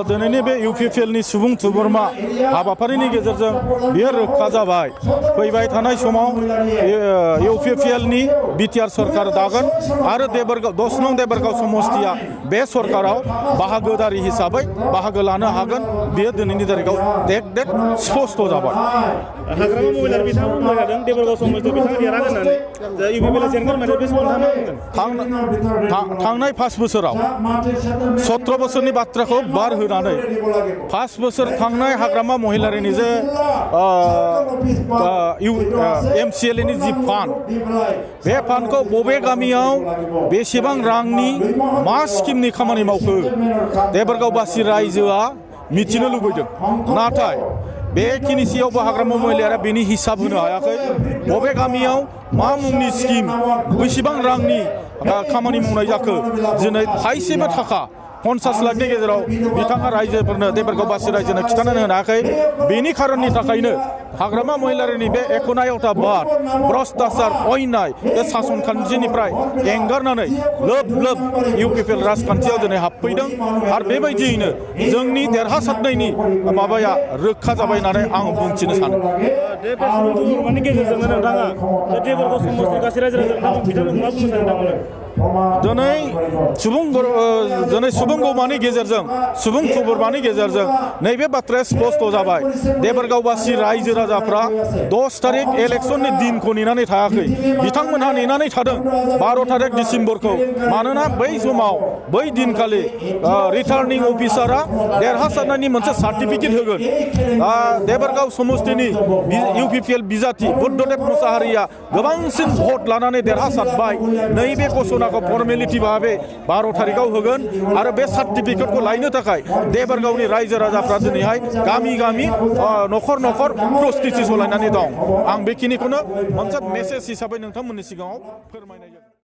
दिनैनि बे इउपिपिएलनि सुबुं थुबुरमा हाबाफारिनि गेजेरजों बेयो रोखा जाबाय फैबाय थानाय समाव इउपिपिएलनि बिटिआर सरकार दागोन आरो 10 नं देबरगाव समस्तिया बे सरकाराव बाहागोदारि हिसाबै बाहागो लानो हागोन बेयो दिनैनि तारिखाव देख स्पष्ट जाबाय। हाग्रामा महिलार बिथाङा बुंबाय थादों देबरगाव समस्तियाव बिथाङा देरहागोन होननानै इउपिपिएलआ जेनगोन माने बे समाव थांनाय 5 बोसोराव 17 बोसोरनि बाथ्राखौ बार होनानै 5 बोसोर थांनाय हाग्रामा महिलारिनि जे एमसिएलएनि जि फान्ड बे फान्डखौ बबे गामियाव बेसेबां रांनि मा स्किमनि खामानि मावखो देबरगावबासि रायजोआ मिथिनो लुबैदों नाथाय बेखिनिसेयावबो हाग्रामा महिलारिया बेनि हिसाब होनो हायाखै बबे गामियाव मा मुंनि स्किम बेसेबां रांनि खामानि मावनाय जाखो दिनै थाइसेबो थाखा 50 लाखनि गेजेराव बिथाङा रायजोफोरनो देबरगावबासि रायजोनो खिन्थानो होनो हायाखै बेनि खारननि थाखायनो हाग्रामा महिलारिनि बे एकनायता बाद भ्रष्टाचार अयनाय बे सासन खान्थिनिफ्राय एंगारनानै लोब लोब इउपिपिएल राजखान्थियाव दिनै हाबफैदों आरो बेबायदियैनो जोंनि देरहासारनायनि माबाया रोखा जाबाय होननानै आं बुंथिनो सानो। मानि गेजेरजों नोंथाङा देबरगाव समस्ति गासै रायजो राजाफोरखौ बिथांमोनखौ मा बुंनो सानो दिनै सुबुंगौमानि गेजेरजों सुबुं थुबुरमानि गेजेरजों नैबे बाथ्राया स्पष्ट जाबाय देबरगावबासि रायजो राजाफ्रा 10 तारिख इलेक्शननि दिनखौ नेनानै थायाखै बिथांमोनहा नेनानै थादों 12 तारिख डिसेम्बरखौ मानोना बै समाव बै दिनखालि रिटार्निं अफिसारा देरहासारनायनि मोनसे सार्टिफिकेट होगोन देबरगाव समस्तिनि इउपिपिएल बिजाथि बुद्धदेब मुसाहारिया गोबांसिन भट लानानै देरहासारबाय नैबे घोषणाखौ फर्मेलिटी भावे 12 तारिखाव होगोन आरो बे सार्टिफिकेटखौ लायनो थाखाय देबरगावनि रायजो राजाफ्रा दिनैहाय गामि गामि नखर नखर प्रस्टिटि सलायनानै दं आं बेखिनिखौनो मोनसे मेसेज हिसाबै नोंथांमोननि सिगाङाव फोरमायनाय जादों।